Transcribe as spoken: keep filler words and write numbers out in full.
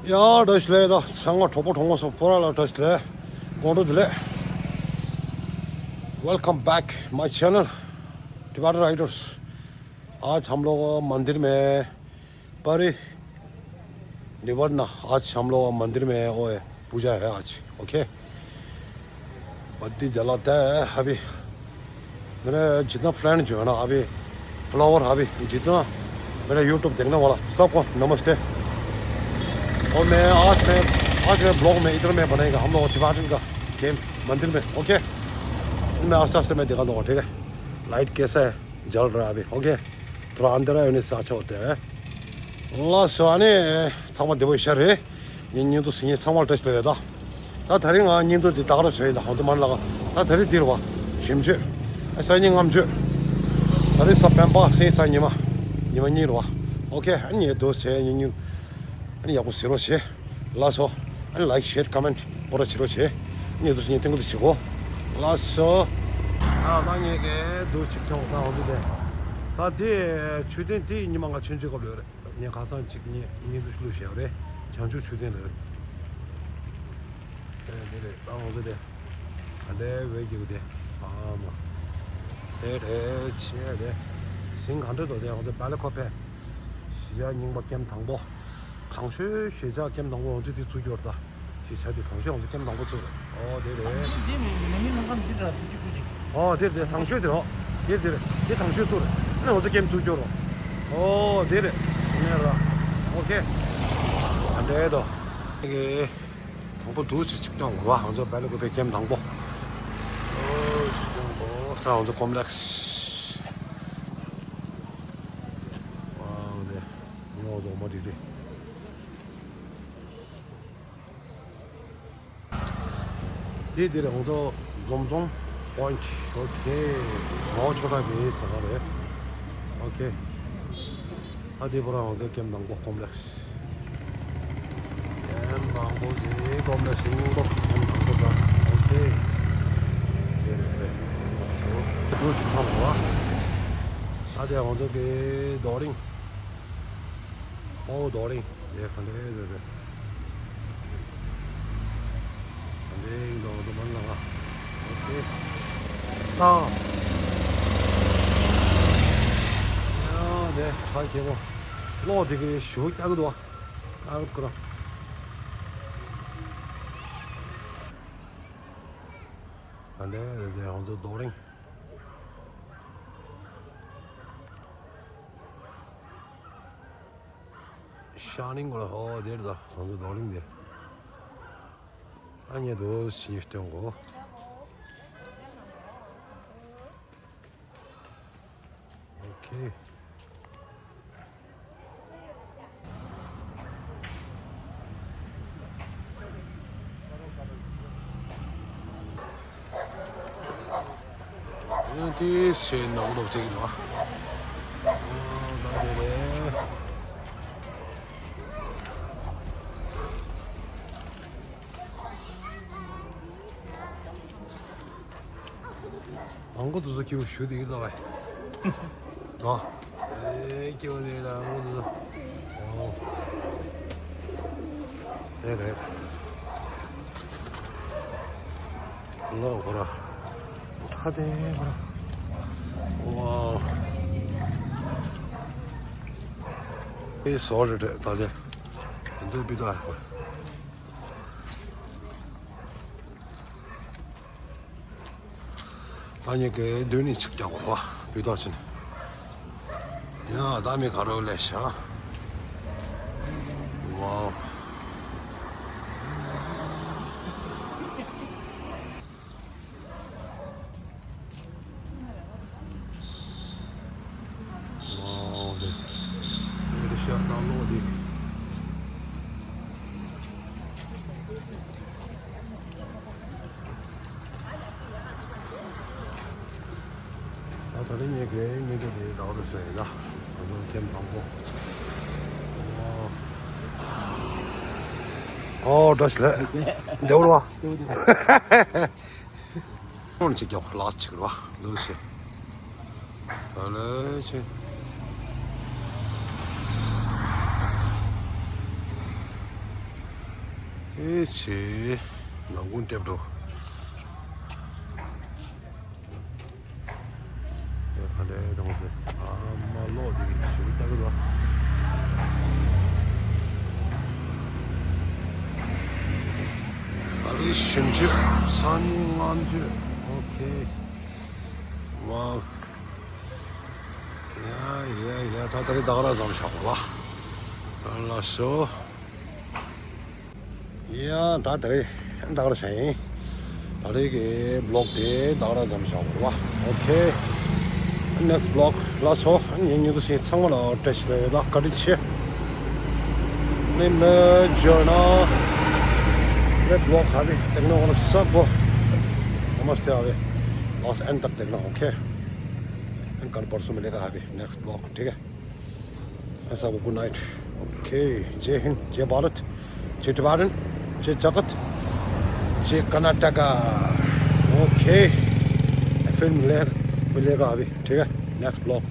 ཡ་བཀྲ་ཤིས་བདེ་ལེགས། ད་ཚང་མ་གྲོགས་པོ་གྲོགས་མོ་སོགས་པོ་ར་ལ་བཀྲ་ཤིས་བདེ་ལེགས། དགོང་དྲོ་བདེ་ལེགས། Welcome back my channel, Tibetan Riders. आज हम लोग मंदिर में परी निवरना, आज हम लोग मंदिर में वो है, पूजा है आज। ओके। बत्ती जलाते हैं अभी। मेरे जितना फ्रेंड जो है ना, अभी फॉलोअर, अभी जितना मेरा यूट्यूब देखने वाला, सबको नमस्ते। और मैं आज मैं आज मैं ब्लॉग में इधर में बनाएगा हम लोग टिबेटन का कैंप मंदिर में। ओके। मैं आस्ते आस्ते मैं दिखा दूंगा, ठीक है। लाइट कैसा है, जल रहा है अभी। ओके। थोड़ा अंधेरा होने से अच्छा होता है। ལགས་སོ། ཨ་ནི་ཚང་མ་བདེ་པོ་ཡོད་ཤག་རེད། ངའི་བརྙན་ཐུང་གཟིགས་མཁན་ཚང་མར་བཀྲ་ཤིས་བདེ་ལེགས། ད་ད་དེ་རིང་ང་བརྙན་ཐུང་འདི་ད་ག་རང་བཟོས་ཡིན། ད་ཧོང་ཏུ་མར་ལ་ད་ད་རེས་འདི་རེད་པ། གཞིས་མཆོད། ཨ་སང་ཉིན་སྔ་མཆོད། ད་རེས་གཟའ་སྤེན་པ། སང་ཉིན་གཟའ་ཉི་མ། ཉི་མ་གཉིས་རེད་པ། ཨོ་ཁེ། ཨ་ནི་ངས་འདུག་བྱས་བརྙན་ཐུང་ཨ་ནི་ཡག་པོ་བཟོ་རོགས་བྱེད། ལགས་སོ། ཨ་ནི་ལའིཀ་ཤེར་ཀོ་མེན་ཊི་པོ་ར་བྱེད་རོགས་བྱེད། ངས་འདུག་སེ་ངས་སྟོན་གི་འདུག་བྱེད་གོ། ལགས་སོ། ད་ད་ངས་གས་འདུག་ཅིག་ཁྱོང་ད་འོང་དུས་དེ། ད་དེ་མཆོད་རྟེན་དེ་ཉི་མ་ང་ཆུང་ཆུང་སྐབས་ལོས་རེད། ངས་ཁ་སང་ཅིག་ངས་བརྙན་ཐུང་ཞིག་བླུགས་བཞག་རེད། བྱང་ཆུབ་མཆོད་རྟེན་རེད། དེ་དེ་རེད། ད་འོང་དུས་དེ། ད་ལྟའི་བོད་ཀྱི་དེ། ཨ་མ། དེ་རེད་ཆེ་རེད། ཟིང་ག་འདྲ་འདུག་དེ་འོང་དུས་བལ་ཁོ་ཕེ། གཞིས་ཆགས་རྙིང་པ་ཀེམ་དང་པོ། དང་ཤོས་གཞིས་ཆགས་ཀེམ་དང་པོ་འོང་དུས་དེ་ཚུགས་ཀྱི་ཡོད་རེད་ད། གཞིས་ཆགས་དེ་དང་ཤོས་འོང་དུས་ཀེམ་དང་པོ་ཚུགས་རེད། ཨོ་དེ་རེད། འདི་མི་མི་ནང་ཁམས་འདི་འདྲ་དུས་ཅི་ཁུ་ཅི། ཨོ་དེ་རེད། དེ་དང་ཤོས་དེ་རེད། དེ་དེ་རེད། དེ་དང་ཤོས་ཚུགས་རེད། ཨ་ནི་འོང་དུས་ཀེམ་ཚུགས་ཀྱི་ཡོད་རེད། ཨོ་དེ་རེད། ཨ་ནི་ར། ཨོ་ཁེ། ད་འདྲ་དོ། དང་པོ་འདུག་ཅིག་ཅིག་ཀྱང་འོ་ང་ཚོ་བལ་ལ་གོ་བའི་ཀེམ་དང་པོ། ཨོ་ཅིག་ཀྱང་འོ་ད་ང་ཚོ་ཀོམ་པ་ལེགས། ཨོ་དེ་ངོ་ཟོ་མ་དེ་དེ། དེ་དེ་རེད། ང་ཚོ་འཛོམས་འཛོམས་པོ་ཡིན་ཊི། ཨོ་ཁེ། མའོ་ཆོས་གྲགས་ཀྱི་ཟ་ཁང་རེད། ཨོ་ཁེ། ཨ་དེ་པོ་ར་ང་ཚོ་ཀེམ་དང་པོ་ཀོམ་པ་ལེགས། ཀེམ་དང་པོ་དེ་ཀོམ་པ་ལེགས་སྙིང་པོ་ཀེམ་དང་པོ་ད། ཨོ་ཁེ། དེ་རེད་རེད། ཨ་དེ་ང་ཚོ་གི་རྡོ་རིང་། ཨོ་རྡོ་རིང་། དེ་ག་འདྲ་རེད་རེད། ག་འདྲ་ཡིན་འདུག་འདུག་མ་ལ་ཨ། ཨོ་ཁེ། ཨ། ཡ་དེ་ཕར་ཁྱེད་པོ། གློག་དེ་གི་ཞུ་རྒྱག་གི་འདུག་ཨ་ཁུ་ར། ག་འདྲ་རེད་དེ་ང་ཚོ་རྡོ་རིང་། ཤ་ནིང་གོ་ལ་ཧོ་དེར་ད་ང་ཚོ་རྡོ་རིང་དེ། ཨ་ཉེ་དོ་ཕྱི་སྟོན་གོ། ཨོ་ཁེ། དེ་སེ་ནང་ལོགས་ཅིག་ལ། ཨ་ད་དེ་རེད། ཨང་གོ་དུ་ཟོ་ཁྱེའུ་ཞུ་དེ་ཡིན་ལ་བས། ཨ། ཨེ་ཁྱེའུ་དེ་ལ་ཨང་གོ་དུ་ཟོ། ཨོ། དེ་རེད། ལོ་གོ་ར། ཐ་དེ་གོ་ར། ཝའོ། ཨེ་སོ་རེད་རེད་ད་དེ། འདི་བི་ད་ཧ། ཨ་ཉེ་གེ་འདུན་ནི་ཆིག་ཀྱང་བ་བི་ད་ཆེན། ཡ་ད་མི་ག་རོ་ལེ་ཤ། ཝའོ། ཨོ་དེ། དེ་ཤ་སྟག་ལོ་དེ། ད་ད་རིང་ངས་གའི་མི་འདུག་དེ་ཟླ་བ་རུ་སོན་ཡིན་ད། ང་ཚོ་ཁྱིམ་དང་པོ། ཨོ། ཨོ་བཀྲ་ཤིས་བདེ་ལེགས། བདེ་པོ་རེད་པ། ཁོང་ཅིག་ཀྱང་ལགས་ཅིག་རེད་པ། འདུག་ཆེ། ཨ་ལེ་ཆེ། ཨེ་ཆེ། ནང་ཁུངས་ལྟེབ་འགྲོ། ཡ་ག་ལེ་དང་ཟེར། ཨ་མ་ལོག་དེ་གི་ཞུ་ལྟ་གི་རོ། ཨ་རི་ཞིམ་ཆུ་སང་ཉིན་ལྔ་མཆོད། ཨོ་ཁེ། ཝའོ། ཡ་ཡ་ཡ། ད་ད་རེས་ད་ག་རང་ཙམ་བཞག་པ་ལ། ལགས་སོ། ཡ་ད་ད་རེས་ད་ག་རང་བཞག་ཡིན། ད་རེས་ཀྱི་བི་ལོག་དེ་ད་ག་རང་ཙམ་བཞག་པ་ལ། ཨོ་ཁེ། ནེག་སི་བི་ལོག་ལ་སོ། ངས་ཉིན་དུ་ཞིག་ཚང་མ་ལ་བཀྲ་ཤིས་བདེ་ལེགས། བཀའ་དྲིན་ཆེ། ནི་མེ་ཇོ་ན་རེ་བི་ལོག་ཧ་བི་དེག་ན་ཧོ་ན་ས་གོ། ནམ་སྟེ་ཧ་བི་ལགས་སོ། ཨན་དག་དེག་ན། ཨོ་ཁེ། ཨན་ཀལ་པར་སུ་མི་ལེ་ག་ཧ་བི་ནེག་སི་བི་ལོག་ཐིག་གེ། ཨན་ས་གོ། གུཌ་ནའིཊ། ཨོ་ཁེ། ཇེ་ཧིན། ཇེ་བྷ་རད། ཇེ་ཊི་བྷ་རན། ཇེ་ཇ་གཏ། ཇེ་ཀར་ན་ཊ་ཀ། ཨོ་ཁེ། ཨེ་ཕི་ལམ་མི་ལེ་མི་ལེ་ག་ཧ་བི་ཐིག་གེ། ནེག་སི་བི་ལོག